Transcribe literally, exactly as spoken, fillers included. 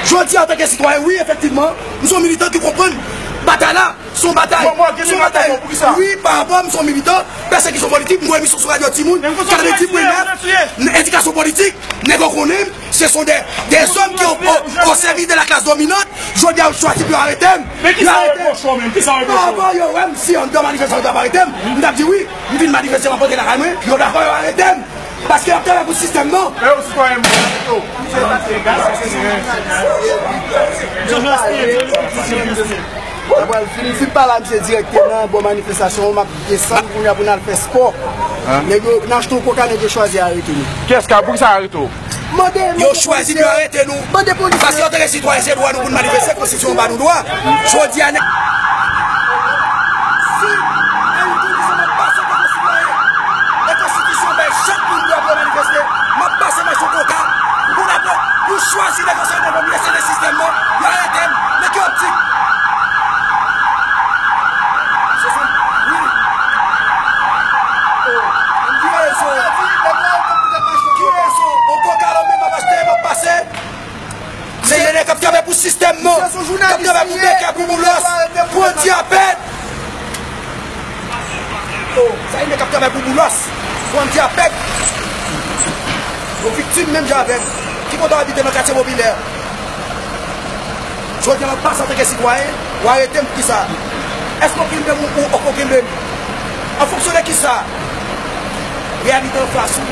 Jodi a, antanke sitwayen, wi, efektivman, m se yon militan ki konprann batay la, se yon batay. Mwen, mwen, se yon batay. Wi, pa rapò, m se yon militan, pèsekisyon politik, m gon emisyon sou radyo timoun, katrevendiz pwen nèf, edikasyon politik, nèg yo konnen m, ce sont des, des hommes qui ont, au, au service de la classe dominante, jodi a, yo chwazi pou yo arete m. Yo arete m. Pa rapò, yo wè m, si anndan manifestasyon yo t ap arete m, m t ap di wi, m vin manifeste, m ap rantre lakay mwen, yo dakò, yo arete m. Paske y ap travay pou sistèm nan. Men yon sitwayen mwen, yo. Mwen pral fin, fin pale a misye dirèkteman, bò manifestasyon an, m ap desann kounye a pou n al fè spò. Nèg yo, n achte yon koka, nèg yo chwazi arete nou. Kiyès k ap, poukisa arete w? Mande, mande polisye. Yo chwazi pou yo arete nou. Mande polisye. Paske antanke sitwayen, se dwa nou pou n manifeste, konstitisyon an ba nou dwa. Jodi a, nèg Si, e yon kondisyon m ap pase antanke sitwayen. E konstitisyon bay chak moun dwa pou yo manifeste. M ap pase machin koka pou n ap, pou chwazi nèg yo se de vòm lese de sistèm nan. Yo arete m. Men ki optik? Se sa. Wi. Oh. Ki rezon? Ki rezon? On koka la menm m ap achte, m ap pase. Se yon nèg k ap travay pou sistèm nan, k ap travay pou Bèkè, pou Boulos, pou Andy Apèd. Oh, sa yon nèg k ap travay pou Boulos, pou Andy Apèd. Yo viktim menm jan avè m. Ki kote w abite nan katye popilè? Jodi a, m ap pase antanke sitwayen, w arete m pou kisa? Èske w kenbe m ou, ou, ou kenbe m? An fonksyon de kisa? Reyalite anfas ou.